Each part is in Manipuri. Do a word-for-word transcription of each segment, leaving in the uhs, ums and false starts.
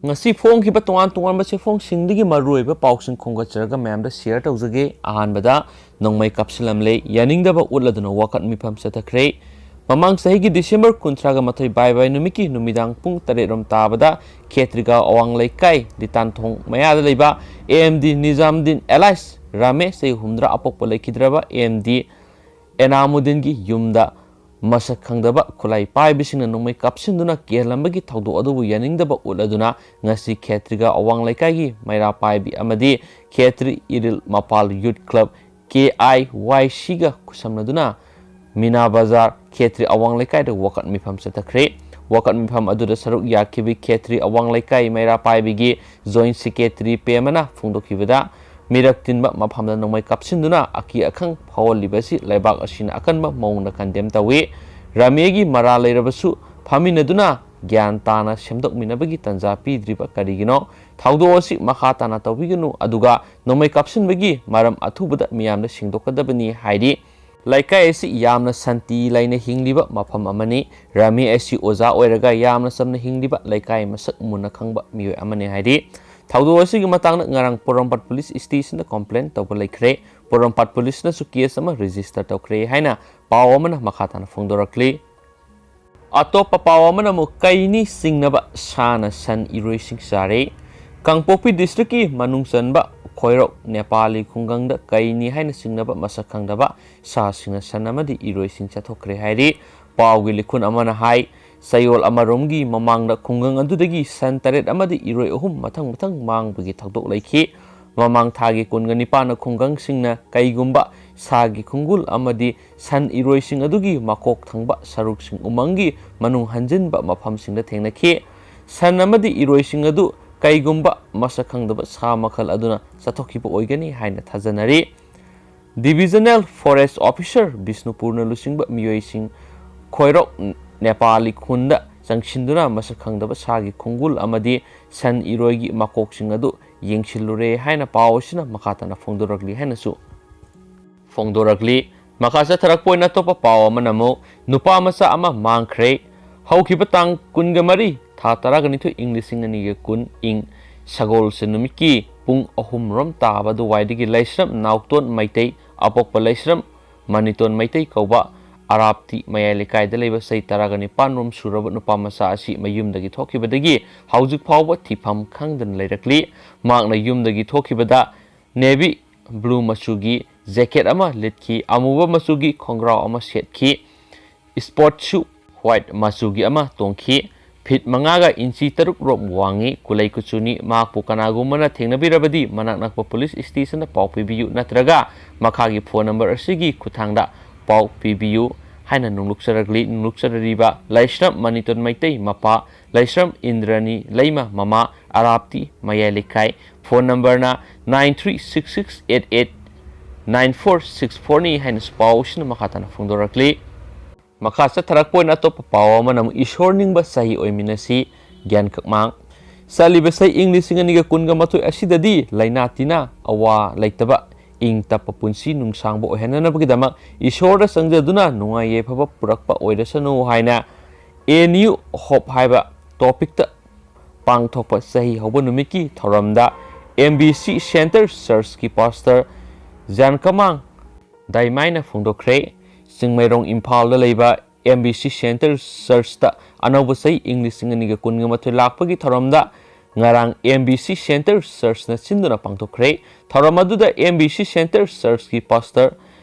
ꯉꯁꯤ ꯐꯣꯡꯈꯤꯕ ꯇꯣꯉꯥꯟ ꯇꯣꯉꯥꯟꯕ ꯆꯦꯐꯣꯡꯁꯤꯡꯗꯒꯤ ꯃꯔꯨꯑꯣꯏꯕ ꯄꯥꯎꯁꯤꯡ ꯈꯣꯝꯒꯠꯆꯔꯒ ꯃꯌꯥꯝꯗ ꯁꯤꯌꯔ ꯇꯧꯖꯒꯦ꯫ ꯑꯍꯥꯟꯕꯗ ꯅꯣꯡꯃꯩ ꯀꯥꯞꯁꯤꯜꯂꯝꯂꯦ, ꯌꯥꯅꯤꯡꯗꯕ ꯎꯠꯂꯗꯨꯅ ꯋꯥꯀꯠ ꯃꯤꯐꯝ ꯆꯠꯊꯈ꯭ꯔꯦ꯫ ꯃꯃꯥꯡ ꯆꯍꯤꯒꯤ ꯗꯤꯁꯦꯝꯕꯔ ꯀꯨꯟꯊ꯭ꯔꯥꯒ ꯃꯥꯊꯣꯏ ꯕꯥꯏ ꯕꯥꯏ ꯅꯨꯃꯤꯠꯀꯤ ꯅꯨꯃꯤꯗꯥꯡ ꯄꯨꯡ ꯇꯔꯦꯠ ꯔꯣꯝ ꯇꯥꯕꯗ ꯈꯦꯇ꯭ꯔꯤꯒꯥꯎ ꯑꯋꯥꯡ ꯂꯩꯀꯥꯏ ꯂꯤꯇꯥꯟꯊꯣꯡ ꯃꯌꯥꯗ ꯂꯩꯕ ꯑꯦ ꯑꯦꯝ ꯗꯤ ꯅꯤꯖꯥꯝꯗꯤꯟ ꯑꯦꯂꯥꯏꯁ ꯔꯥꯃꯦ ꯆꯍꯤ ꯍꯨꯝꯗ꯭ꯔꯥ ꯑꯄꯣꯛꯄ ꯂꯩꯈꯤꯗ꯭ꯔꯕ ꯑꯦ ꯑꯦꯝ ꯗꯤ ꯑꯦꯅꯥꯃꯨꯗꯤꯟꯒꯤ ꯌꯨꯝꯗ ꯃꯁꯛ ꯈꯪꯗꯕ ꯈꯨꯠꯂꯥꯏ ꯄꯥꯏꯕꯁꯤꯡꯅ ꯅꯣꯡꯃꯩ ꯀꯥꯞꯁꯤꯟꯗꯨꯅ ꯀꯤꯍꯜꯂꯝꯕꯒꯤ ꯊꯧꯗꯣꯛ ꯑꯗꯨꯕꯨ ꯌꯥꯅꯤꯡꯗꯕ ꯎꯠꯂꯗꯨꯅ ꯉꯁꯤ ꯈꯦꯇ꯭ꯔꯤꯒꯥꯎ ꯑꯋꯥꯡ ꯂꯩꯀꯥꯏꯒꯤ ꯃꯩꯔꯥ ꯄꯥꯏꯕꯤ ꯑꯃꯗꯤ ꯈꯦꯇ꯭ꯔꯤ ꯏꯔꯤꯜ ꯃꯄꯥꯜ ꯌꯨꯠ ꯀ꯭ꯂꯕ ꯀꯦ ꯑꯥꯏ ꯋꯥꯏ ꯁꯤꯒ ꯈꯨꯠꯁꯝꯅꯗꯨꯅ ꯃꯤꯅꯥ ꯕꯖꯥꯔ ꯈꯦꯇ꯭ꯔꯤ ꯑꯋꯥꯡ ꯂꯩꯀꯥꯏꯗ ꯋꯥꯀꯠ ꯃꯤꯐꯝ ꯆꯠꯊꯈ꯭ꯔꯦ꯫ ꯋꯥꯀꯠ ꯃꯤꯐꯝ ꯑꯗꯨꯗ ꯁꯔꯨꯛ ꯌꯥꯈꯤꯕ ꯈꯦꯇ꯭ꯔꯤ ꯑꯋꯥꯡ ꯂꯩꯀꯥꯏ ꯃꯩꯔꯥ ꯄꯥꯏꯕꯤꯒꯤ ꯖꯣꯏꯟꯠ ꯁꯦꯀ꯭ꯔꯦꯇꯔꯤ ꯄꯦꯃꯅ ꯐꯣꯡꯗꯣꯛꯈꯤꯕꯗ, ꯃꯤꯔꯛ ꯇꯤꯟꯕ ꯃꯐꯝꯗ ꯅꯣꯡꯃꯩ ꯀꯥꯞꯁꯤꯟꯗꯨꯅ ꯑꯀꯤ ꯑꯈꯪ ꯐꯥꯎꯍꯜꯂꯤꯕ ꯑꯁꯤ ꯂꯩꯕꯥꯛ ꯑꯁꯤꯅ ꯑꯀꯟꯕ ꯃꯑꯣꯡꯗ ꯀꯟꯗꯦꯝ ꯇꯧꯏ꯫ ꯔꯥꯃꯦꯒꯤ ꯃꯔꯥꯜ ꯂꯩꯔꯕꯁꯨ ꯐꯝꯃꯤꯟꯅꯗꯨꯅ ꯒ꯭ꯌꯥꯟ ꯇꯥꯅ ꯁꯦꯝꯗꯣꯛꯃꯤꯟꯅꯕꯒꯤ ꯇꯥꯟꯖꯥ ꯄꯤꯗ꯭ꯔꯤꯕ ꯀꯔꯤꯒꯤꯅꯣ? ꯊꯧꯗꯣꯛ ꯑꯁꯤ ꯃꯈꯥ ꯇꯥꯅ ꯇꯧꯕꯤꯒꯅꯨ, ꯑꯗꯨꯒ ꯅꯣꯡꯃꯩ ꯀꯥꯞꯁꯤꯟꯕꯒꯤ ꯃꯔꯝ ꯑꯊꯨꯕꯗ ꯃꯤꯌꯥꯝꯗ ꯁꯦꯡꯗꯣꯛꯀꯗꯕꯅꯤ ꯍꯥꯏꯔꯤ꯫ ꯂꯩꯀꯥꯏ ꯑꯁꯤ ꯌꯥꯝꯅ ꯁꯥꯟꯇꯤ ꯂꯩꯅ ꯍꯤꯡꯂꯤꯕ ꯃꯐꯝ ꯑꯃꯅꯤ꯫ ꯔꯥꯃꯦ ꯑꯁꯤ ꯑꯣꯖꯥ ꯑꯣꯏꯔꯒ ꯌꯥꯝꯅ ꯆꯝꯅ ꯍꯤꯡꯂꯤꯕ ꯂꯩꯀꯥꯏ ꯃꯁꯛ ꯃꯨꯟꯅ ꯈꯪꯕ ꯃꯤꯑꯣꯏ ꯑꯃꯅꯤ ꯍꯥꯏꯔꯤ꯫ ꯊꯧꯗꯣꯛ ꯑꯁꯤꯒꯤ ꯃꯇꯥꯡꯗ ꯉꯔꯥꯡ ꯄꯣꯔꯣꯝꯄꯥꯠ ꯄꯨꯂꯤꯁ ꯁ꯭ꯇꯦꯁꯟꯗ ꯀꯝꯄ꯭ꯂꯦꯟ ꯇꯧꯕ ꯂꯩꯈ꯭ꯔꯦ꯫ ꯄꯣꯔꯣꯝꯄꯥꯠ ꯄꯨꯂꯤꯁꯅꯁꯨ ꯀꯦꯁ ꯑꯃ ꯔꯦꯖꯤꯁꯇꯔ ꯇꯧꯈ꯭ꯔꯦ ꯍꯥꯏꯅ ꯄꯥꯎ ꯑꯃꯅ ꯃꯈꯥ ꯇꯥꯅ ꯐꯣꯡꯗꯣꯔꯛꯂꯤ꯫ ꯑꯇꯣꯞꯄ ꯄꯥꯎ ꯑꯃꯅ ꯑꯃꯨꯛ ꯀꯩꯅꯤ ꯆꯤꯡꯅꯕ ꯁꯥꯅ ꯁꯟ ꯏꯔꯣꯏꯁꯤꯡ ꯆꯥꯔꯦ꯫ ꯀꯥꯡꯄꯣꯛꯄꯤ ꯗꯤꯁꯇ꯭ꯔꯤꯛꯀꯤ ꯃꯅꯨꯡ ꯆꯟꯕ ꯈꯣꯏꯔꯣꯛ ꯅꯦꯄꯥꯂꯤ ꯈꯨꯡꯒꯪꯗ ꯀꯩꯅꯤ ꯍꯥꯏꯅ ꯆꯤꯡꯅꯕ ꯃꯁꯛ ꯈꯪꯗꯕ ꯁꯥꯁꯤꯡꯅ ꯁꯟ ꯑꯃꯗꯤ ꯏꯔꯣꯏꯁꯤꯡ ꯆꯥꯊꯣꯛꯈ꯭ꯔꯦ ꯍꯥꯏꯔꯤ꯫ ꯄꯥꯎꯒꯤ ꯂꯤꯈꯨꯟ ꯑꯃꯅ ꯍꯥꯏ, ꯆꯌꯣꯜ ꯑꯃꯔꯣꯝꯒꯤ ꯃꯃꯥꯡꯗ ꯈꯨꯡꯒꯪ ꯑꯗꯨꯗꯒꯤ ꯁꯟ ꯇꯔꯦꯠ ꯑꯃꯗꯤ ꯏꯔꯣꯏ ꯑꯍꯨꯝ ꯃꯊꯪ ꯃꯊꯪ ꯃꯥꯡꯕꯒꯤ ꯊꯧꯗꯣꯛ ꯂꯩꯈꯤ꯫ ꯃꯃꯥꯡ ꯊꯥꯒꯤ ꯀꯨꯟꯒ ꯅꯤꯄꯥꯟꯗ ꯈꯨꯡꯒꯪꯁꯤꯡꯅ ꯀꯩꯒꯨꯝꯕ ꯁꯥꯒꯤ ꯈꯣꯡꯒꯨꯜ ꯑꯃꯗꯤ ꯁꯟ ꯏꯔꯣꯏꯁꯤꯡ ꯑꯗꯨꯒꯤ ꯃꯀꯣꯛ ꯊꯪꯕ ꯁꯔꯨꯛꯁꯤꯡ ꯎꯃꯪꯒꯤ ꯃꯅꯨꯡ ꯍꯟꯖꯤꯟꯕ ꯃꯐꯝꯁꯤꯡꯗ ꯊꯦꯡꯅꯈꯤ꯫ ꯁꯟ ꯑꯃꯗꯤ ꯏꯔꯣꯏꯁꯤꯡ ꯑꯗꯨ ꯀꯩꯒꯨꯝꯕ ꯃꯁꯛ ꯈꯪꯗꯕ ꯁꯥ ꯃꯈꯜ ꯑꯗꯨꯅ ꯆꯥꯊꯣꯛꯈꯤꯕ ꯑꯣꯏꯒꯅꯤ ꯍꯥꯏꯅ ꯊꯥꯖꯅꯔꯤ꯫ ꯗꯤꯚꯤꯖꯅꯦꯜ ꯐꯣꯔꯦꯁ꯭ꯠ ꯑꯣꯐꯤꯁꯥꯔ ꯕꯤꯁꯅꯨꯄꯨꯔꯅ ꯂꯨꯆꯤꯡꯕ ꯃꯤꯑꯣꯏꯁꯤꯡ ꯈꯣꯏꯔꯣꯛ ꯅꯦꯄꯥꯂꯤ ꯈꯨꯟꯗ ꯆꯪꯁꯤꯟꯗꯨꯅ ꯃꯁꯛ ꯈꯪꯗꯕ ꯁꯥꯒꯤ ꯈꯣꯡꯒꯨꯜ ꯑꯃꯗꯤ ꯁꯟ ꯏꯔꯣꯏꯒꯤ ꯃꯀꯣꯛꯁꯤꯡ ꯑꯗꯨ ꯌꯦꯡꯁꯤꯜꯂꯨꯔꯦ ꯍꯥꯏꯅ ꯄꯥꯎ ꯑꯁꯤꯅ ꯃꯈꯥ ꯇꯥꯅ ꯐꯣꯡꯗꯣꯔꯛꯂꯤ ꯍꯥꯏꯅꯁꯨ ꯐꯣꯡꯗꯣꯔꯛꯂꯤ꯫ ꯃꯈꯥ ꯆꯠꯊꯔꯛꯄ ꯑꯣꯏꯅ ꯑꯇꯣꯞꯄ ꯄꯥꯎ ꯑꯃꯅ ꯑꯃꯨꯛ ꯅꯨꯄꯥ ꯃꯆꯥ ꯑꯃ ꯃꯥꯡꯈ꯭ꯔꯦ꯫ ꯍꯧꯈꯤꯕ ꯇꯥꯡ ꯀꯨꯟꯒ ꯃꯔꯤ ꯊꯥ ꯇꯔꯥꯒ ꯅꯤꯊꯣꯏ, ꯏꯪ ꯂꯤꯁꯤꯡ ꯑꯅꯤꯒ ꯀꯨꯟ, ꯏꯪ ꯁꯒꯣꯜꯁꯦꯟ ꯅꯨꯃꯤꯠꯀꯤ ꯄꯨꯡ ꯑꯍꯨꯝ ꯔꯣꯝ ꯇꯥꯕ ꯑꯗꯨꯋꯥꯏꯗꯒꯤ ꯂꯩꯁ꯭ꯔꯝ ꯅꯥꯎꯇꯣꯟ ꯃꯩꯇꯩ, ꯑꯄꯣꯛꯄ ꯂꯩꯁ꯭ꯔꯝ ꯃꯅꯤꯇꯣꯟ ꯃꯩꯇꯩ ꯀꯧꯕ ꯑꯔꯥꯞꯇꯤ ꯃꯌꯥꯏ ꯂꯩꯀꯥꯏꯗ ꯂꯩꯕ ꯆꯍꯤ ꯇꯔꯥꯒ ꯅꯤꯄꯥꯟ ꯔꯣꯝ ꯁꯨꯔꯕ ꯅꯨꯄꯥ ꯃꯆꯥ ꯑꯁꯤ ꯃꯌꯨꯝꯗꯒꯤ ꯊꯣꯛꯈꯤꯕꯗꯒꯤ ꯍꯧꯖꯤꯛ ꯐꯥꯎꯕ ꯊꯤꯐꯝ ꯈꯪꯗꯅ ꯂꯩꯔꯛꯂꯤ꯫ ꯃꯍꯥꯛꯅ ꯌꯨꯝꯗꯒꯤ ꯊꯣꯛꯈꯤꯕꯗ ꯅꯦꯚꯤ ꯕ꯭ꯂꯨ ꯃꯆꯨꯒꯤ ꯖꯦꯀꯦꯠ ꯑꯃ ꯂꯤꯠꯈꯤ, ꯑꯃꯨꯕ ꯃꯆꯨꯒꯤ ꯈꯣꯡꯒ꯭ꯔꯥꯎ ꯑꯃ ꯁꯦꯠꯈꯤ, ꯁ꯭ꯄꯣꯔꯠ ꯁꯨ ꯋꯥꯏꯠ ꯃꯆꯨꯒꯤ ꯑꯃ ꯇꯣꯡꯈꯤ꯫ ꯐꯤꯠ ꯃꯉꯥꯒ ꯏꯟꯆꯤ ꯇꯔꯨꯛ ꯔꯣꯝ ꯋꯥꯡꯉꯤ꯫ ꯀꯨꯂꯩ ꯀꯨꯆꯨꯅꯤ꯫ ꯃꯍꯥꯛꯄꯨ ꯀꯅꯥꯒꯨꯝꯕꯅ ꯊꯦꯡꯅꯕꯤꯔꯕꯗꯤ ꯃꯅꯥꯛ ꯅꯛꯄ ꯄꯨꯂꯤꯁ ꯁ꯭ꯇꯦꯁꯟꯗ ꯄꯥꯎ ꯄꯤꯕꯤꯌꯨ ꯅꯠꯇ꯭ꯔꯒ ꯃꯈꯥꯒꯤ ꯐꯣꯟ ꯅꯝꯕꯔ ꯑꯁꯤꯒꯤ ꯈꯨꯠꯊꯥꯡꯗ ꯄꯥꯎ ꯄꯤꯕꯤꯌꯨ ꯍꯥꯏꯅ ꯅꯣꯡꯂꯨꯛꯆꯔꯛꯂꯤ꯫ ꯅꯣꯡꯂꯨꯛꯆꯔꯔꯤꯕ ꯂꯩꯁ꯭ꯔꯝ ꯃꯅꯤꯇꯣꯟ ꯃꯩꯇꯩ, ꯃꯄꯥ ꯂꯩꯁ꯭ꯔꯝ ꯏꯟꯗ꯭ꯔꯅꯤ ꯂꯩꯃ, ꯃꯃꯥ ꯑꯔꯥꯞꯇꯤ ꯃꯌꯥꯏ ꯂꯩꯀꯥꯏ꯫ ꯐꯣꯟ ꯅꯝꯕꯔꯅ nine three six six eight eight nine four six four ꯅꯤ ꯍꯥꯏꯅꯁꯨ ꯄꯥꯎ ꯑꯁꯤꯅ ꯃꯈꯥ ꯇꯥꯅ ꯐꯣꯡꯗꯣꯔꯛꯂꯤ꯫ ꯃꯈꯥ ꯆꯠꯊꯔꯛꯄ ꯑꯣꯏꯅ ꯑꯇꯣꯞꯄ ꯄꯥꯎ ꯑꯃꯅ ꯑꯃꯨꯛ ꯏꯁꯣꯔ ꯅꯤꯡꯕ ꯆꯍꯤ ꯑꯣꯏꯃꯤꯟꯅꯁꯤ꯫ ꯒ꯭ꯌꯥꯟ ꯀꯛꯃꯥꯡ꯫ ꯆꯠꯂꯤꯕ ꯆꯍꯤ ꯏꯪ ꯂꯤꯁꯤꯡ ꯑꯅꯤꯒ ꯀꯨꯟꯒ ꯃꯥꯊꯣꯏ ꯑꯁꯤꯗꯗꯤ ꯂꯥꯏꯅꯥ ꯇꯤꯟꯅꯥ, ꯑꯋꯥ ꯂꯩꯇꯕ, ꯏꯪ ꯇꯞꯄ ꯄꯨꯟꯁꯤ ꯅꯨꯡꯁꯥꯡꯕ ꯑꯣꯏꯍꯟꯅꯅꯕꯒꯤꯗꯃꯛ ꯏꯁꯣꯔꯗ ꯆꯪꯖꯗꯨꯅ ꯅꯨꯡꯉꯥꯏ ꯌꯥꯏꯐꯕ ꯄꯨꯔꯛꯄ ꯑꯣꯏꯔꯁꯅꯨ ꯍꯥꯏꯅ ꯑꯦꯟ ꯌꯨ ꯍꯣꯞ ꯍꯥꯏꯕ ꯇꯣꯄꯤꯛꯇ ꯄꯥꯡꯊꯣꯛꯄ ꯆꯍꯤ ꯍꯧꯕ ꯅꯨꯃꯤꯠꯀꯤ ꯊꯧꯔꯝꯗ ꯑꯦꯝ ꯕꯤ ꯁꯤ ꯁꯦꯟꯇꯔ ꯆꯔꯆꯀꯤ ꯄꯥꯁꯇꯔ ꯖꯥꯟꯀꯃꯥꯡ ꯗꯥꯏꯃꯥꯏꯅ ꯐꯣꯡꯗꯣꯛꯈ꯭ꯔꯦ꯫ ꯆꯤꯡꯃꯩꯔꯣꯡ ꯏꯝꯐꯥꯜꯗ ꯂꯩꯕ ꯑꯦꯝ ꯕꯤ ꯁꯤ ꯁꯦꯟꯇꯔ ꯆꯔꯆꯇ ꯑꯅꯧꯕ ꯆꯍꯤ ꯏꯪ ꯂꯤꯁꯤꯡ ꯑꯅꯤꯒ ꯀꯨꯟꯒ ꯃꯥꯊꯣꯏ ꯂꯥꯛꯄꯒꯤ ꯊꯧꯔꯝꯗ ꯉꯔꯥꯡ ꯑꯦꯝ ꯕꯤ ꯁꯤ ꯁꯦꯟꯇꯔ ꯆꯔꯆꯅ ꯁꯤꯟꯗꯨꯅ ꯄꯥꯡꯊꯣꯛꯈ꯭ꯔꯦ꯫ ꯊꯧꯔꯝ ꯑꯗꯨꯗ ꯑꯦꯝ ꯕꯤ ꯁꯤ ꯁꯦꯟꯇꯔ ꯆꯔꯆꯀꯤ pastor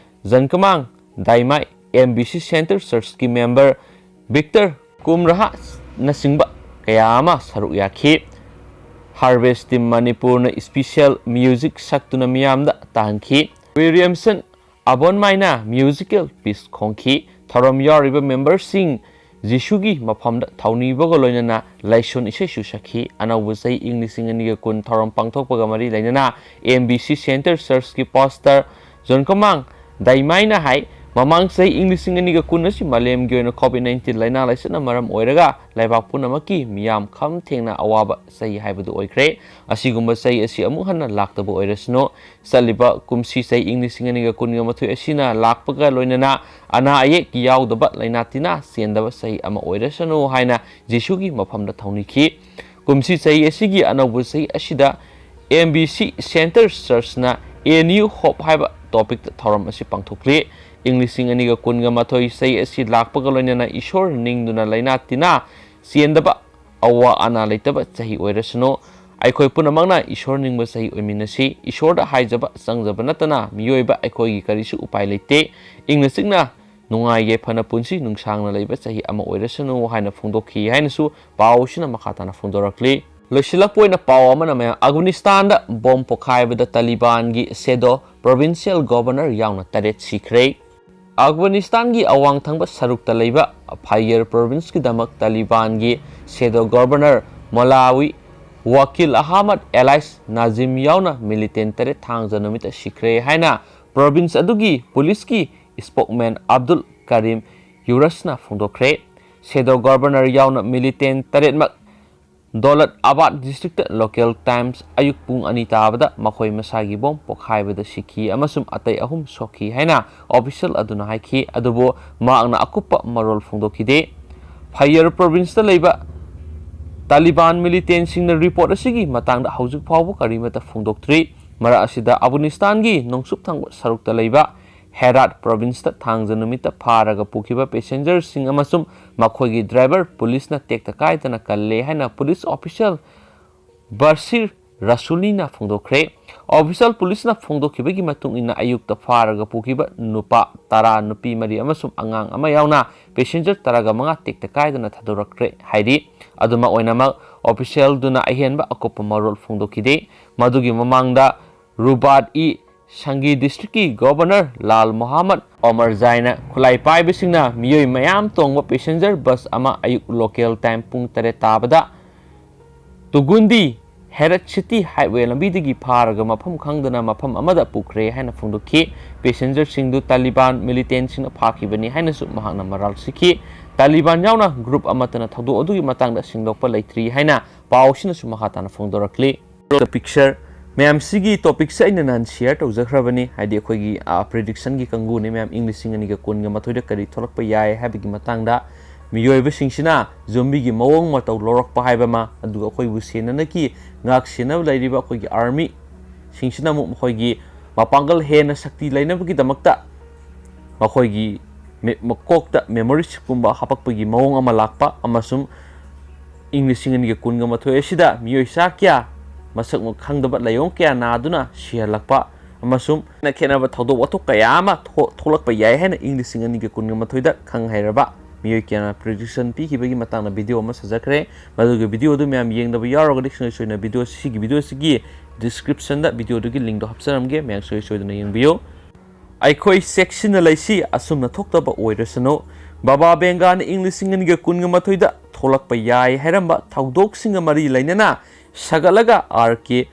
Jankamang Daimai, M B C centre ꯆꯔꯆꯀꯤ ꯃꯦꯝꯕꯔ ꯚꯤꯛꯇꯔ ꯀꯨꯝꯔꯍꯥꯅꯆꯤꯡꯕ ꯀꯌꯥ ꯑꯃ ꯁꯔꯨꯛ ꯌꯥꯈꯤ꯫ ꯍꯥꯔꯚꯦꯁ ꯇꯤꯝ ꯃꯅꯤꯄꯨꯔꯅ ꯏꯁꯄꯤꯁꯦꯜ ꯃ꯭ꯌꯨꯖꯤꯛ ꯁꯛꯇꯨꯅ ꯃꯤꯌꯥꯝꯗ ꯇꯥꯍꯟꯈꯤ꯫ ꯋꯤꯂꯤꯌꯝꯁꯟ ꯑꯕꯣꯟꯃꯥꯏꯅ ꯃ꯭ꯌꯨꯖꯤꯀꯦꯜ ꯄꯤꯁ ꯈꯣꯡꯈꯤ꯫ ꯊꯧꯔꯝ ꯌꯥꯎꯔꯤꯕ ꯃꯦꯝꯕꯔꯁꯤꯡ ꯖꯤꯁꯨꯒꯤ ꯃꯐꯝꯗ ꯊꯧꯅꯤꯕꯒ ꯂꯣꯏꯅꯅ ꯂꯥꯏꯁꯣꯟ ꯏꯁꯩꯁꯨ ꯁꯛꯈꯤ꯫ ꯑꯅꯧꯕ ꯆꯍꯤ ꯏꯪ ꯂꯤꯁꯤꯡ ꯑꯅꯤꯒ ꯀꯨꯟ ꯊꯧꯔꯝ ꯄꯥꯡꯊꯣꯛꯄꯒ ꯃꯔꯤ ꯂꯩꯅꯅ ꯑꯦꯝ ꯕꯤ ꯁꯤ ꯁꯦꯟꯇꯔ ꯆꯔꯆꯀꯤ ꯄꯥꯁꯇꯔ ꯖꯣꯟꯀꯃꯥꯡ ꯗꯥꯏꯃꯥꯏꯅ ꯍꯥꯏ, ꯃꯃꯥꯡ ꯆꯍꯤ ꯏꯪ ꯂꯤꯁꯤꯡ ꯑꯅꯤꯒ ꯀꯨꯟ ꯑꯁꯤ ꯃꯥꯂꯦꯝꯒꯤ ꯑꯣꯏꯅ ꯀꯣꯚꯤꯗ ꯅꯥꯏꯟꯇꯤꯟ ꯂꯥꯏꯅꯥ ꯂꯥꯏꯆꯠꯅ ꯃꯔꯝ ꯑꯣꯏꯔꯒ ꯂꯩꯕꯥꯛ ꯄꯨꯝꯅꯃꯛꯀꯤ ꯃꯤꯌꯥꯝ ꯈꯝ ꯊꯦꯡꯅ ꯑꯋꯥꯕ ꯆꯍꯤ ꯍꯥꯏꯕꯗꯨ ꯑꯣꯏꯈ꯭ꯔꯦ꯫ ꯑꯁꯤꯒꯨꯝꯕ ꯆꯍꯤ ꯑꯁꯤ ꯑꯃꯨꯛ ꯍꯟꯅ ꯂꯥꯛꯇꯕ ꯑꯣꯏꯔꯁꯅꯨ꯫ ꯆꯠꯂꯤꯕ ꯀꯨꯝꯁꯤ ꯆꯍꯤ ꯏꯪ ꯂꯤꯁꯤꯡ ꯑꯅꯤꯒ ꯀꯨꯟꯒ ꯃꯥꯊꯣꯏ ꯑꯁꯤꯅ ꯂꯥꯛꯄꯒ ꯂꯣꯏꯅꯅ ꯑꯅꯥ ꯑꯌꯦꯛ ꯌꯥꯎꯗꯕ, ꯂꯥꯏꯅꯥ ꯇꯤꯟꯅꯥ ꯆꯦꯟꯗꯕ ꯆꯍꯤ ꯑꯃ ꯑꯣꯏꯔꯁꯅꯨ ꯍꯥꯏꯅ ꯖꯤꯁꯨꯒꯤ ꯃꯐꯝꯗ ꯊꯧꯅꯤꯈꯤ꯫ ꯀꯨꯝꯁꯤ ꯆꯍꯤ ꯑꯁꯤꯒꯤ ꯑꯅꯧꯕ ꯆꯍꯤ ꯑꯁꯤꯗ ꯑꯦꯝ ꯕꯤ ꯁꯤ Center Churchꯅ ꯑꯦꯟ ꯌꯨ Hope ꯍꯥꯏꯕ ꯇꯣꯄꯤꯛꯇ ꯊꯧꯔꯝ ꯑꯁꯤ ꯄꯥꯡꯊꯣꯛꯂꯤ꯫ ꯏꯪ ꯂꯤꯁꯤꯡ ꯑꯅꯤꯒ ꯀꯨꯟꯒ ꯃꯥꯊꯣꯏ ꯆꯍꯤ ꯑꯁꯤ ꯂꯥꯛꯄꯒ ꯂꯣꯏꯅꯅ ꯏꯁꯣꯔ ꯅꯤꯡꯗꯨꯅ ꯂꯥꯏꯅꯥ ꯇꯤꯟꯅꯥ ꯆꯦꯟꯗꯕ, ꯑꯋꯥ ꯑꯅꯥ ꯂꯩꯇꯕ ꯆꯍꯤ ꯑꯣꯏꯔꯁꯅꯨ꯫ ꯑꯩꯈꯣꯏ ꯄꯨꯝꯅꯃꯛꯅ ꯏꯁꯣꯔ ꯅꯤꯡꯕ ꯆꯍꯤ ꯑꯣꯏꯃꯤꯟꯅꯁꯤ꯫ ꯏꯁꯣꯔꯗ ꯍꯥꯏꯖꯕ ꯆꯪꯖꯕ ꯅꯠꯇꯅ ꯃꯤꯑꯣꯏꯕ ꯑꯩꯈꯣꯏꯒꯤ ꯀꯔꯤꯁꯨ ꯎꯄꯥꯏ ꯂꯩꯇꯦ꯫ ꯏꯪꯅ ꯆꯤꯛꯅ ꯅꯨꯡꯉꯥꯏ ꯌꯥꯏꯐꯅ ꯄꯨꯟꯁꯤ ꯅꯨꯡꯁꯥꯡꯅ ꯂꯩꯕ ꯆꯍꯤ ꯑꯃ ꯑꯣꯏꯔꯁꯅꯨ ꯍꯥꯏꯅ ꯐꯣꯡꯗꯣꯛꯈꯤ ꯍꯥꯏꯅꯁꯨ ꯄꯥꯎ ꯑꯁꯤꯅ ꯃꯈꯥ ꯇꯥꯅ ꯐꯣꯡꯗꯣꯔꯛꯂꯤ꯫ ꯂꯣꯏꯁꯤꯜꯂꯛꯄ ꯑꯣꯏꯅ ꯄꯥꯎ ꯑꯃꯅ ꯃꯌꯥꯝ, ꯑꯐꯒꯥꯅꯤꯁꯇꯥꯟꯗ ꯕꯣꯝ ꯄꯣꯈꯥꯏꯕꯗ ꯇꯥꯂꯤꯕꯥꯟꯒꯤ ꯁꯦꯗꯣ ꯄ꯭ꯔꯣꯚꯤꯟꯁꯤꯌꯦꯜ ꯒꯣꯚꯔꯅꯔ ꯌꯥꯎꯅ ꯇꯔꯦꯠ ꯁꯤꯈ꯭ꯔꯦ꯫ ꯑꯐꯒꯥꯅꯤꯁꯇꯥꯟꯒꯤ ꯑꯋꯥꯡ ꯊꯪꯕ ꯁꯔꯨꯛꯇ ꯂꯩꯕ ꯐꯥꯏꯌꯔ ꯄ꯭ꯔꯣꯚꯤꯟꯁꯀꯤꯗꯃꯛ ꯇꯥꯂꯤꯕꯥꯟꯒꯤ ꯁꯦꯗꯣ ꯒꯣꯚꯔꯅꯔ ꯃꯣꯂꯥꯋꯤ ꯋꯥꯀꯤꯜ ꯑꯍꯃꯗ ꯑꯦꯂꯥꯏꯁ ꯅꯥꯖꯤꯝ ꯌꯥꯎꯅ ꯃꯤꯂꯤꯇꯦꯟ ꯇꯔꯦꯠ ꯊꯥꯡꯖ ꯅꯨꯃꯤꯠꯇ ꯁꯤꯈ꯭ꯔꯦ ꯍꯥꯏꯅ ꯄ꯭ꯔꯣꯚꯤꯟꯁ ꯑꯗꯨꯒꯤ ꯄꯨꯂꯤꯁꯀꯤ ꯁ꯭ꯄꯣꯛꯃꯦꯟ ꯑꯕꯗꯨꯜ ꯀꯔꯤꯝ ꯌꯨꯔꯁꯅ ꯐꯣꯡꯗꯣꯛꯈ꯭ꯔꯦ꯫ ꯁꯦꯗꯣ ꯒꯣꯚꯔꯅꯔ ꯌꯥꯎꯅ ꯃꯤꯂꯤꯇꯦꯟ ꯇꯔꯦꯠꯃꯛ ꯗꯧꯂꯠ ꯑꯕꯥꯗ ꯗꯤꯁꯇ꯭ꯔꯤꯛꯇ ꯂꯣꯀꯦꯜ ꯇꯥꯏꯝꯁ ꯑꯌꯨꯛ ꯄꯨꯡ ꯑꯅꯤ ꯇꯥꯕꯗ ꯃꯈꯣꯏ ꯃꯁꯥꯒꯤ ꯕꯣꯝ ꯄꯣꯈꯥꯏꯕꯗ ꯁꯤꯈꯤ ꯑꯃꯁꯨꯡ ꯑꯇꯩ ꯑꯍꯨꯝ ꯁꯣꯛꯈꯤ ꯍꯥꯏꯅ ꯑꯣꯐꯤꯁꯤꯌꯦꯜ ꯑꯗꯨꯅ ꯍꯥꯏꯈꯤ꯫ ꯑꯗꯨꯕꯨ ꯃꯍꯥꯛꯅ ꯑꯀꯨꯞꯄ ꯃꯔꯣꯜ ꯐꯣꯡꯗꯣꯛꯈꯤꯗꯦ꯫ ꯐꯥꯏꯌꯔ ꯄ꯭ꯔꯣꯚꯤꯟꯁꯇ ꯂꯩꯕ ꯇꯥꯂꯤꯕꯥꯟ ꯃꯤꯂꯤꯇꯦꯟꯁꯤꯡꯅ ꯔꯤꯄꯣꯔꯠ ꯑꯁꯤꯒꯤ ꯃꯇꯥꯡꯗ ꯍꯧꯖꯤꯛ ꯐꯥꯎꯕ ꯀꯔꯤꯃꯠꯇ ꯐꯣꯡꯗꯣꯛꯇ꯭ꯔꯤ꯫ ꯃꯔꯛ ꯑꯁꯤꯗ ꯑꯐꯒꯥꯅꯤꯁꯇꯥꯟꯒꯤ ꯅꯣꯡꯆꯨꯞ ꯊꯪꯕ ꯁꯔꯨꯛꯇ ꯂꯩꯕ ꯍꯦꯔꯥꯠ ꯄ꯭ꯔꯣꯚꯤꯟꯁꯇ ꯊꯥꯡꯖ ꯅꯨꯃꯤꯠꯇ ꯐꯥꯔꯒ ꯄꯨꯈꯤꯕ ꯄꯦꯁꯦꯟꯖꯔꯁꯤꯡ ꯑꯃꯁꯨꯡ ꯃꯈꯣꯏꯒꯤ ꯗ꯭ꯔꯥꯏꯚꯔ ꯄꯨꯂꯤꯁꯅ ꯇꯦꯛꯇ ꯀꯥꯏꯗꯅ ꯀꯜꯂꯦ ꯍꯥꯏꯅ ꯄꯨꯂꯤꯁ ꯑꯣꯐꯤꯁꯤꯌꯦꯜ ꯕꯔꯁꯤꯔ ꯔꯁꯨꯂꯤꯅ ꯐꯣꯡꯗꯣꯛꯈ꯭ꯔꯦ꯫ ꯑꯣꯐꯤꯁꯤꯌꯦꯜ ꯄꯨꯂꯤꯁꯅ ꯐꯣꯡꯗꯣꯛꯈꯤꯕꯒꯤ ꯃꯇꯨꯡ ꯏꯟꯅ, ꯑꯌꯨꯛꯇ ꯐꯥꯔꯒ ꯄꯨꯈꯤꯕ ꯅꯨꯄꯥ ꯇꯔꯥ, ꯅꯨꯄꯤ ꯃꯔꯤ ꯑꯃꯁꯨꯡ ꯑꯉꯥꯡ ꯑꯃ ꯌꯥꯎꯅ ꯄꯦꯁꯦꯟꯖꯔ ꯇꯔꯥꯒ ꯃꯉꯥ ꯇꯦꯛꯇ ꯀꯥꯏꯗꯅ ꯊꯥꯗꯣꯔꯛꯈ꯭ꯔꯦ ꯍꯥꯏꯔꯤ꯫ ꯑꯗꯨꯃꯛ ꯑꯣꯏꯅꯃꯛ, ꯑꯣꯐꯤꯁꯤꯌꯦꯜꯗꯨꯅ ꯑꯍꯦꯟꯕ ꯑꯀꯨꯞꯄ ꯃꯔꯣꯜ ꯐꯣꯡꯗꯣꯛꯈꯤꯗꯦ꯫ ꯃꯗꯨꯒꯤ ꯃꯃꯥꯡꯗ, ꯔꯨꯕꯥꯠ ꯏ ꯁꯪꯒꯤ ꯗꯤꯁꯇ꯭ꯔꯤꯛꯀꯤ ꯒꯣꯚꯔꯅꯔ ꯂꯥꯜ ꯃꯣꯍꯥꯃꯗ ꯑꯣꯃꯔꯖꯥꯏꯅ ꯈꯨꯠꯂꯥꯏ ꯄꯥꯏꯕꯁꯤꯡꯅ ꯃꯤꯑꯣꯏ ꯃꯌꯥꯝ ꯇꯣꯡꯕ ꯄꯦꯁꯦꯟꯖꯔ ꯕꯁ ꯑꯃ ꯑꯌꯨꯛ ꯂꯣꯀꯦꯜ ꯇꯥꯏꯝ ꯄꯨꯡ ꯇꯔꯦꯠ ꯇꯥꯕꯗ ꯇꯨꯒꯨꯟꯗꯤ ꯍꯦꯔꯠ ꯁꯤꯇꯤ ꯍꯥꯏꯋꯦ ꯂꯝꯕꯤꯗꯒꯤ ꯐꯥꯔꯒ ꯃꯐꯝ ꯈꯪꯗꯅ ꯃꯐꯝ ꯑꯃꯗ ꯄꯨꯈ꯭ꯔꯦ ꯍꯥꯏꯅ ꯐꯣꯡꯗꯣꯛꯈꯤ꯫ ꯄꯦꯁꯦꯟꯖꯔꯁꯤꯡꯗꯨ ꯇꯥꯂꯤꯕꯥꯟ ꯃꯤꯂꯤꯇꯦꯟꯁꯤꯡꯅ ꯐꯥꯈꯤꯕꯅꯤ ꯍꯥꯏꯅꯁꯨ ꯃꯍꯥꯛꯅ ꯃꯔꯥꯜ ꯁꯤꯈꯤ꯫ ꯇꯥꯂꯤꯕꯥꯟ ꯌꯥꯎꯅ ꯒ꯭ꯔꯨꯞ ꯑꯃꯠꯇꯅ ꯊꯧꯗꯣꯛ ꯑꯗꯨꯒꯤ ꯃꯇꯥꯡꯗ ꯁꯦꯡꯗꯣꯛꯄ ꯂꯩꯇ꯭ꯔꯤ ꯍꯥꯏꯅ ꯄꯥꯎ ꯑꯁꯤꯅꯁꯨ ꯃꯈꯥ ꯇꯥꯅ ꯐꯣꯡꯗꯣꯔꯛꯂꯤ꯫ The picture꯫ ꯃꯌꯥꯝꯁꯤꯒꯤ ꯇꯣꯄꯤꯛꯁꯦ ꯑꯩꯅ ꯅꯍꯥꯟ ꯁꯤꯌꯔ ꯇꯧꯖꯈ꯭ꯔꯕꯅꯤ, ꯍꯥꯏꯗꯤ ꯑꯩꯈꯣꯏꯒꯤ ꯄ꯭ꯔꯤꯗꯤꯛꯁꯟꯒꯤ ꯀꯥꯡꯕꯨꯅꯤ꯫ ꯃꯌꯥꯝ ꯏꯪ ꯂꯤꯁꯤꯡ ꯑꯅꯤꯒ ꯀꯨꯟꯒ ꯃꯥꯊꯣꯏꯗ ꯀꯔꯤ ꯊꯣꯛꯂꯛꯄ ꯌꯥꯏ ꯍꯥꯏꯕꯒꯤ ꯃꯇꯥꯡꯗ ꯃꯤꯑꯣꯏꯕꯁꯤꯡꯁꯤꯅ ꯖꯣꯝꯕꯤꯒꯤ ꯃꯑꯣꯡ ꯃꯇꯧ ꯂꯧꯔꯛꯄ ꯍꯥꯏꯕ ꯑꯃ, ꯑꯗꯨꯒ ꯑꯩꯈꯣꯏꯕꯨ ꯁꯦꯟꯅꯅꯕꯒꯤ ꯉꯥꯛ ꯁꯦꯟꯅꯕ ꯂꯩꯔꯤꯕ ꯑꯩꯈꯣꯏꯒꯤ ꯑꯥꯔꯃꯤꯁꯤꯡꯁꯤꯅ ꯑꯃꯨꯛ ꯃꯈꯣꯏꯒꯤ ꯃꯄꯥꯡꯒꯜ ꯍꯦꯟꯅ ꯁꯛꯇꯤ ꯂꯩꯅꯕꯒꯤꯗꯃꯛꯇ ꯃꯈꯣꯏꯒꯤ ꯃꯦ-, ꯃꯀꯣꯛꯇ ꯃꯦꯃꯣꯔꯤꯁꯀꯨꯝꯕ ꯍꯥꯄꯛꯄꯒꯤ ꯃꯑꯣꯡ ꯑꯃ ꯂꯥꯛꯄ, ꯑꯃꯁꯨꯡ ꯏꯪ ꯂꯤꯁꯤꯡ ꯑꯅꯤꯒ ꯀꯨꯟꯒ ꯃꯥꯊꯣꯏ ꯑꯁꯤꯗ ꯃꯤꯑꯣꯏ ꯆꯥ ꯀꯌꯥ ꯃꯁꯛ ꯈꯪꯗꯕ ꯂꯥꯏꯑꯣꯡ ꯀꯌꯥ ꯅꯥꯗꯨꯅ ꯁꯤꯍꯜꯂꯛꯄ, ꯑꯃꯁꯨꯡ ꯈꯦꯠꯅꯕ ꯊꯧꯗꯣꯛ ꯋꯥꯊꯣꯛ ꯀꯌꯥ ꯑꯃ ꯊꯣ-, ꯊꯣꯛꯂꯛꯄ ꯌꯥꯏ ꯍꯥꯏꯅ ꯏꯪ ꯂꯤꯁꯤꯡ ꯑꯅꯤꯒ ꯀꯨꯟꯒ ꯃꯥꯊꯣꯏꯗ ꯈꯪ ꯍꯩꯔꯕ ꯃꯤꯑꯣꯏ ꯀꯌꯥꯅ ꯄ꯭ꯔꯤꯗꯤꯛꯁꯟ ꯄꯤꯈꯤꯕꯒꯤ ꯃꯇꯥꯡꯗ ꯚꯤꯗꯤꯑꯣ ꯑꯃ ꯁꯥꯖꯈ꯭ꯔꯦ꯫ ꯃꯗꯨꯒꯤ ꯚꯤꯗꯤꯑꯣ ꯑꯗꯨ ꯃꯌꯥꯝ ꯌꯦꯡꯗꯕ ꯌꯥꯎꯔꯒꯗꯤ ꯁꯨꯡꯁꯣꯏ ꯁꯣꯏꯗꯅ ꯚꯤꯗꯤꯑꯣ, ꯁꯤꯒꯤ ꯚꯤꯗꯤꯑꯣꯁꯤꯒꯤ ꯗꯤꯁꯀ꯭ꯔꯤꯞꯁꯟꯗ ꯚꯤꯗꯤꯑꯣꯗꯨꯒꯤ ꯂꯤꯡꯗꯣ ꯍꯥꯞꯆꯔꯝꯒꯦ, ꯃꯌꯥꯝ ꯁꯨꯡꯁꯣꯏ ꯁꯣꯏꯗꯅ ꯌꯦꯡꯕꯤꯌꯨ꯫ ꯑꯩꯈꯣꯏ ꯆꯦꯛꯁꯤꯟꯅ ꯂꯩꯁꯤ, ꯑꯁꯨꯝꯅ ꯊꯣꯛꯇꯕ ꯑꯣꯏꯔꯁꯅꯨ꯫ ꯕꯥꯕꯥ ꯕꯦꯡꯒꯥꯅ ꯏꯪ ꯂꯤꯁꯤꯡ ꯑꯅꯤꯒ ꯀꯨꯟꯒ ꯃꯥꯊꯣꯏꯗ ꯊꯣꯛꯂꯛꯄ ꯌꯥꯏ ꯍꯥꯏꯔꯝꯕ ꯊꯧꯗꯣꯛꯁꯤꯡꯒ ꯃꯔꯤ ꯂꯩꯅꯅ ꯁꯥꯒꯠꯂꯒ ꯑꯥꯔ ꯀꯦ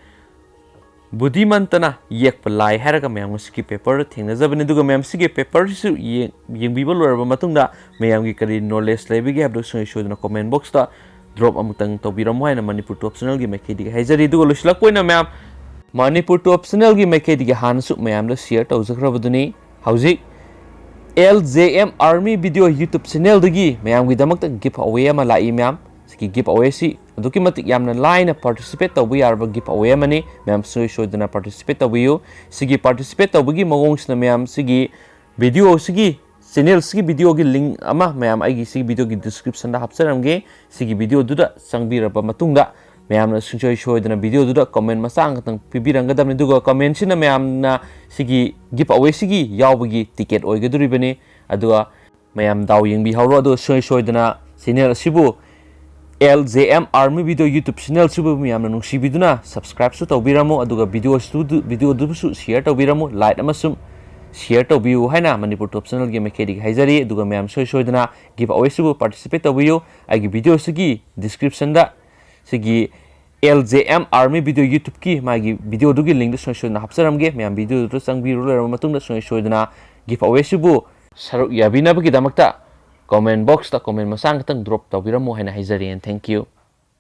ꯕꯨꯙꯤꯃꯟꯇꯅ ꯌꯦꯛꯄ ꯂꯥꯏ ꯍꯥꯏꯔꯒ ꯃꯌꯥꯝ ꯉꯁꯤꯒꯤ ꯄꯦꯄꯔꯗ ꯊꯦꯡꯅꯖꯕꯅꯤ꯫ ꯑꯗꯨꯒ ꯃꯌꯥꯝ ꯁꯤꯒꯤ ꯄꯦꯄꯔꯁꯤꯁꯨ ꯌꯦꯡ-, ꯌꯦꯡꯕꯤꯕ ꯂꯣꯏꯔꯕ ꯃꯇꯨꯡꯗ ꯃꯌꯥꯝꯒꯤ ꯀꯔꯤ ꯅꯣꯂꯦꯖ ꯂꯩꯕꯒꯦ ꯍꯥꯏꯕꯗꯨ ꯁꯨꯡꯁꯣꯏ ꯁꯣꯏꯗꯅ ꯀꯣꯃꯦꯟ ꯕꯣꯛꯁꯇ ꯗ꯭ꯔꯣꯞ ꯑꯃꯨꯛꯇꯪ ꯇꯧꯕꯤꯔꯝꯃꯨ ꯍꯥꯏꯅ ꯃꯅꯤꯄꯨꯔ ꯇꯣꯞ ꯆꯦꯅꯦꯜꯒꯤ ꯃꯥꯏꯀꯩꯗꯒꯤ ꯍꯥꯏꯖꯔꯤ꯫ ꯑꯗꯨꯒ ꯂꯣꯏꯁꯤꯜꯂꯛꯄ ꯑꯣꯏꯅ ꯃꯌꯥꯝ, ꯃꯅꯤꯄꯨꯔ ꯇꯣꯞ ꯆꯦꯅꯦꯜꯒꯤ ꯃꯥꯏꯀꯩꯗꯒꯤ ꯍꯥꯟꯅꯁꯨ ꯃꯌꯥꯝꯗ ꯁꯤꯌꯔ ꯇꯧꯖꯈ꯭ꯔꯕꯗꯨꯅꯤ꯫ ꯍꯧꯖꯤꯛ L J M army video YouTube ꯆꯦꯅꯦꯜꯗꯒꯤ ꯃꯌꯥꯝꯒꯤꯗꯃꯛꯇ ꯒꯤꯐ ꯑꯋꯦ ꯑꯃ ꯂꯥꯛꯏ ꯃꯌꯥꯝ꯫ ꯁꯤꯒꯤ ꯒꯤꯐ ꯑꯋꯦꯁꯤ ꯑꯗꯨꯛꯀꯤ ꯃꯇꯤꯛ ꯌꯥꯝꯅ ꯂꯥꯏꯅ ꯄꯥꯔꯇꯤꯁꯤꯄꯦꯠ ꯇꯧꯕ ꯌꯥꯔꯕ ꯒꯤꯐ ꯑꯋꯦ ꯑꯃꯅꯤ꯫ ꯃꯌꯥꯝ ꯁꯨꯡꯁꯣꯏ ꯁꯣꯏꯗꯅ ꯄꯥꯔꯇꯤꯁꯤꯄꯦꯠ ꯇꯧꯕꯤꯌꯨ꯫ ꯁꯤꯒꯤ ꯄꯥꯔꯇꯤꯁꯤꯄꯦꯠ ꯇꯧꯕꯒꯤ ꯃꯑꯣꯡꯁꯤꯅ ꯃꯌꯥꯝ ꯁꯤꯒꯤ ꯚꯤꯗꯤꯑꯣꯁꯤꯒꯤ, ꯆꯦꯅꯦꯜꯁꯤꯒꯤ ꯚꯤꯗꯤꯑꯣꯒꯤ ꯂꯤꯡ ꯑꯃ ꯃꯌꯥꯝ ꯑꯩꯒꯤ ꯁꯤꯒꯤ ꯚꯤꯗꯤꯑꯣꯒꯤ ꯗꯤꯁꯀ꯭ꯔꯤꯞꯁꯟꯗ ꯍꯥꯞꯆꯔꯝꯒꯦ꯫ ꯁꯤꯒꯤ ꯚꯤꯗꯤꯑꯣꯗꯨꯗ ꯆꯪꯕꯤꯔꯕ ꯃꯇꯨꯡꯗ ꯃꯌꯥꯝꯅ ꯁꯨꯡꯁꯣꯏ ꯁꯣꯏꯗꯅ ꯚꯤꯗꯤꯑꯣꯗꯨꯗ ꯀꯣꯃꯦꯟ ꯃꯆꯥ ꯑꯃꯈꯛꯇꯪ ꯄꯤꯕꯤꯔꯝꯒꯗꯕꯅꯤ꯫ ꯑꯗꯨꯒ ꯀꯣꯃꯦꯟꯁꯤꯅ ꯃꯌꯥꯝꯅ ꯁꯤꯒꯤ ꯒꯤꯐ ꯑꯋꯦꯁꯤꯒꯤ ꯌꯥꯎꯕꯒꯤ ꯇꯤꯀꯦꯠ ꯑꯣꯏꯒꯗꯣꯔꯤꯕꯅꯤ꯫ ꯑꯗꯨꯒ ꯃꯌꯥꯝ ꯗꯥꯎ ꯌꯦꯡꯕꯤꯍꯧꯔꯣ꯫ ꯑꯗꯨꯒ ꯁꯨꯡꯁꯣꯏ ꯁꯣꯏꯗꯅ ꯆꯦꯅꯦꯜ ꯑꯁꯤꯕꯨ, L J M army video YouTube ꯆꯦꯅꯦꯜꯁꯤꯕꯨ ꯃꯌꯥꯝꯅ ꯅꯨꯡꯁꯤꯕꯤꯗꯨꯅ ꯁꯕꯁꯀ꯭ꯔꯥꯏꯕꯁꯨ ꯇꯧꯕꯤꯔꯝꯃꯨ꯫ ꯑꯗꯨꯒ ꯚꯤꯗꯤꯑꯣꯁꯨ-, ꯚꯤꯗꯤꯑꯣꯗꯨꯕꯨꯁꯨ ꯁꯤꯌꯔ ꯇꯧꯕꯤꯔꯝꯃꯨ, ꯂꯥꯏꯛ ꯑꯃꯁꯨꯡ ꯁꯤꯌꯔ ꯇꯧꯕꯤꯌꯨ ꯍꯥꯏꯅ ꯃꯅꯤꯄꯨꯔ ꯇꯣꯞ ꯆꯦꯅꯦꯜꯒꯤ ꯃꯥꯏꯀꯩꯗꯒꯤ ꯍꯥꯏꯖꯔꯤ꯫ ꯑꯗꯨꯒ ꯃꯌꯥꯝ ꯁꯨꯡꯁꯣꯏ ꯁꯣꯏꯗꯅ ꯒꯤꯐ ꯑꯋꯦꯁꯤꯕꯨ ꯄꯥꯔꯇꯤꯁꯤꯄꯦꯠ ꯇꯧꯕꯤꯌꯨ꯫ ꯑꯩꯒꯤ ꯚꯤꯗꯤꯑꯣꯁꯤꯒꯤ ꯗꯤꯁꯀ꯭ꯔꯤꯞꯁꯟꯗ ꯁꯤꯒꯤ L J M Army Video YouTube-ꯀꯤ ꯃꯥꯒꯤ video-ꯗꯨꯒꯤ link-ꯗꯨ ꯁꯨꯡꯁꯣꯏ ꯁꯣꯏꯗꯅ ꯍꯥꯞꯆꯔꯝꯒꯦ꯫ ꯃꯌꯥꯝ video-ꯗꯨ ꯆꯪꯕꯤꯔꯨ ꯂꯣꯏꯔꯕ ꯃꯇꯨꯡꯗ ꯁꯨꯡꯁꯣꯏ ꯁꯣꯏꯗꯅ giveaway-ꯁꯤꯕꯨ ꯁꯔꯨꯛ ꯌꯥꯕꯤꯅꯕꯒꯤꯗꯃꯛꯇ comment box-ꯇ comment ꯃꯆꯥ ꯈꯛꯇꯪ drop ꯇꯧꯕꯤꯔꯝꯃꯨ ꯍꯥꯏꯅ ꯍꯥꯏꯖꯔꯤ꯫ And thank you꯫